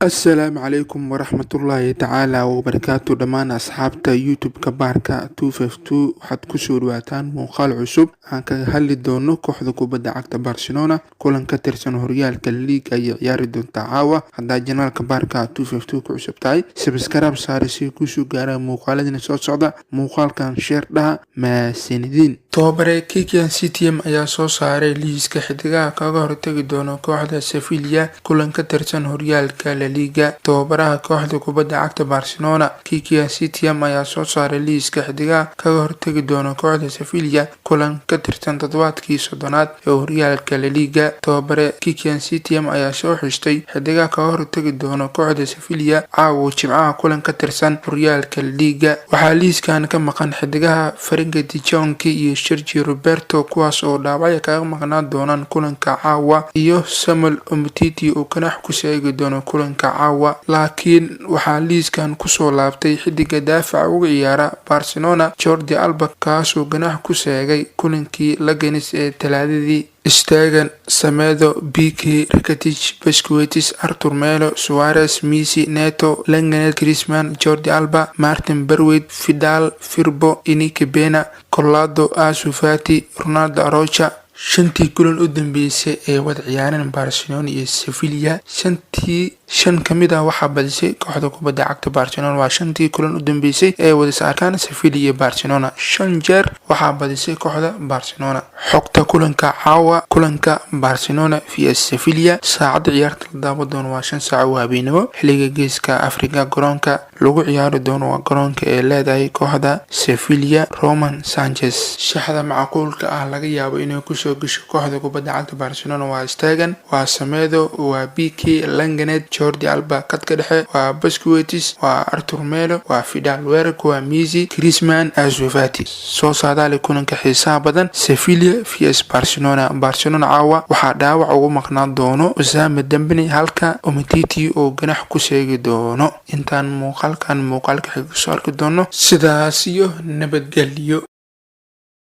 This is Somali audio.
Assalaamu calaykum waraxmatullaahi tacaala wabarakaatu. Dhammaan asxaabta YouTube-ka Barca 252, waxaad kusoo dhawaataan muuqaal cusub aan kaga hadli doono kooxda kubadda cagta Barcelona. Kulan ka tirsan horyaalka Liga ayay ciyaari doontaa caawa. Haddaa channelka Barca 252 ku cusub tahay, subscribe saare si kusoo gaaraan muuqaaladina soo socda. Muuqaalkan share dhaha. Mahadsanidin. Tababare Quique Setien ayaa soo saaray liiska xidigaha kaga hortagi doona kooxda Sevilla kulan ka tirsan horyaalka La Liga. Tababaraha kooxda kubadda cagta Barcelona, Quique Setien, ayaa soo saaray liiska xidigaha kaga hortagi doona kooxda Sevilla kulan ka tirsan toddobaadkii 30aad ee horyaalka La Liga. Tababare Quique Setien ayaa soo xushtay xidigaha kaga hortagi doona kooxda Sevilla caawa Jimcaha kulan ka tirsan horyaalka La Liga. Waxaa liiskan ka maqan xidigaha Frenkie de Jong iyo Sergio Roberto, kuwaas oo dhaawacyo kaga maqnaan doonaan kulanka caawa, iyo Samuel Umtiti oo ganaax ku seegi doono kulanka caawa. Laakiin waxaa liiskan kusoo laabtay xidiga daafaca uga ciyaara Barcelona, Jordi Alba, kaasoo ganaax ku seegay kulankii Leganes ee Talaadadii. Stegen, Semedo, Pique, Rakitic, Busquets, Arthur Melo, Suarez, Messi, Neto, Lenglet, Griezmann, Jordi Alba, Martin Braithwaite, Vidal, Firpo, Iñaki Peña, Collado, Ansu Fati, Ronald Araujo. Shantii kulan u dambeysay ee wada ciyaareen Barcelona iyo Sevilla, shantii shan kamid ah waxaa badisay kooxda kubadda cagta Barcelona. Waa shantii kulan u dambeysay ee wada is arkaan Sevilla iyo Barcelona, shan jeer waxaa badisay kooxda Barcelona. Xogta kulanka caawa, kulanka Barcelona vs Sevilla, saacadda ciyaarta la daawan doono waa 5 saac oo habeenimo xiliga Geeska Afrika. Garoonka lagu ciyaari doono waa garoonka ee leedahay kooxda Sevilla, Ramon Sanchez. Shaxda macquulka ah laga yaabo inay kusoo gasho kooxda kubadda cagta Barcelona waa Stegen, waa Semedo, waa Pique, Lenglet, Jordi Alba khadka dhexe, waa Busquets, waa Arthur Melo, waa Vidal. Weerarka waa Messi, Griezmann, Ansu Fati. Soo saadaali kulanka xiisaha badan, Sevilla vs Barcelona. Barcelona caawa waxaa dhaawac ugu maqnaan doono Ousmane Dembele, halka Umtiti oo ganax ku seegi doono. Intaan muuqaalkan muuqaalka xiga kusoo arki doono, sidaas iyo nabadgelyo.